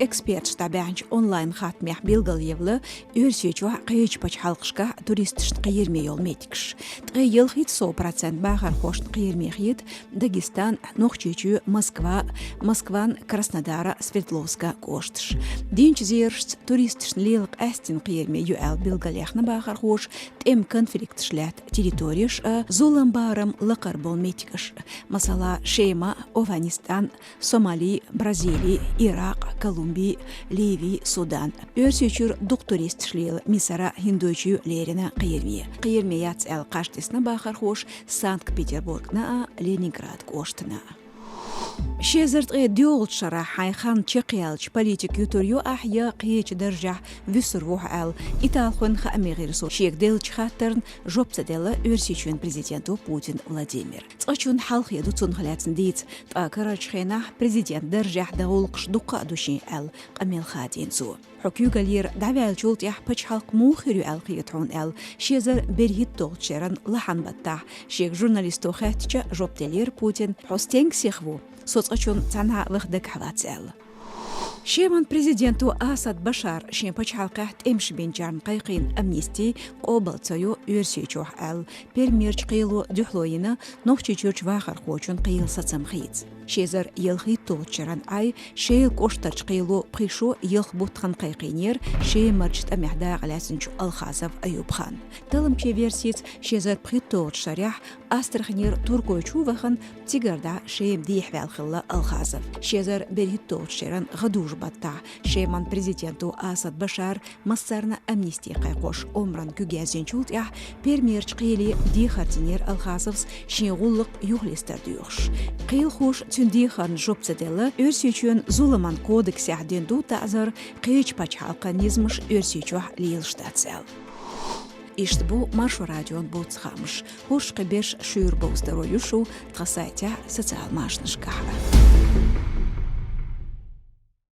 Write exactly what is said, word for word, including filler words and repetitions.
Эксперташа дӀабаьхьначу онлайн-хаттамехь билгалъевлла, Оьрсийчохь, кхечу пачхьалкхашкахь туристашна кхераме йолу меттигаш. Ткъе ялхитта сов процент бахархошна кхераме хета Дагестан, Нохчийчоь, Москва, Москван, Краснодара, Свердловска кӀошташ. Динчу зерашца туристашна лела къаьсттина кхераме ю аьлла билгалъяьхна бахархоша тӀеман конфликташ лаьтта территореш а, зулам-барам лакхара болу меттигаш а, масала, Шема, Афганистан, Сомали, Бразили, Иракъ, Колумби, Ливи, Судан. Оьрсийчуьра дукха туристаш лела Мисара, ХӀиндойчоь лерина кхераме. Кхераме яц аьлла кхаж тесна бахархоша Санкт-Петербургна а, Ленинград кӀоштана а. Ши эзар ткъе доьалгӀачу шарахь хьайн хан чекхъяьллачу политик ютур ю ахь я кхечу даржехь вуьсур ву хьо аьлла, италхойн хааман гӀирсо шега деллачу хаттарна жоп ца делла Оьрсийчоьнан президенто Путин Владимира. Цкъачунна хьалхе ду цунах лаьцна дийца, ткъа карарчу хенахь президент даржехь дан гӀуллакхаш дуккха а ду шен аьлла, къамел хадийна цо. Хьо куьйгаллера дӀаваьллачул тӀаьхьа пачхьалкх муха хир ю аьлла хета хьуна аьлла, ши эзар берхӀитталгӀачу шеран лахьан баттахь шега журналисто хаьттича жоп деллера Путина: «Хьо стенга сиха ву? Со цкъачунна цхьанхьа а ваха дагахь вац», — аьлла. Шеман президенто Асад Башара шен пачхьалкхехь тӀемаш бинчарна кхайкхийна амнисти къобал ца йо Оьрсийчохь аьлла, премьерчу кхело дуьхьало йина Нохчийчуьрчу вахархочун кхелан сацам хийца. Ши эзар ялхитталгӀачу шеран Ӏай Шелан кӀоштарчу кхело пхи шо ялх бутт хан кхайкхийнера Шемарчу тӀамехь дакъа лаьцначу Алхазов Аюб-хана. Талламчийн версица, ши эзар пхийтталгӀачу шарехь Астраханера Туркойчу вахана, цигара дӀа Шема дехьаваьлла хилла Алхазов. Ши эзар берхӀитталгӀачу шеран гӀадужу баттахь Шеман президенто Асад Башара массарна амнисти кхайкхош, омранна куьг яздинчул тӀаьхьа, премьерчу кхеле дехар динера Алхазовс, шен гӀуллакх юхалистар доьхуш. Кхелахоша цуьнан дехарна жоп ца делла, Оьрсийчоьнан зуламан кодексехь дина ду таӀзар, кхечу пачхьалкхан низамаш Оьрсийчохь лелаш дац аьлла. Иштта бу Маршо радион буц хаамаш. ХӀорш кхин берш шуьйра бовза даро ю шу тхан сайтехь, социал машанашкахь а.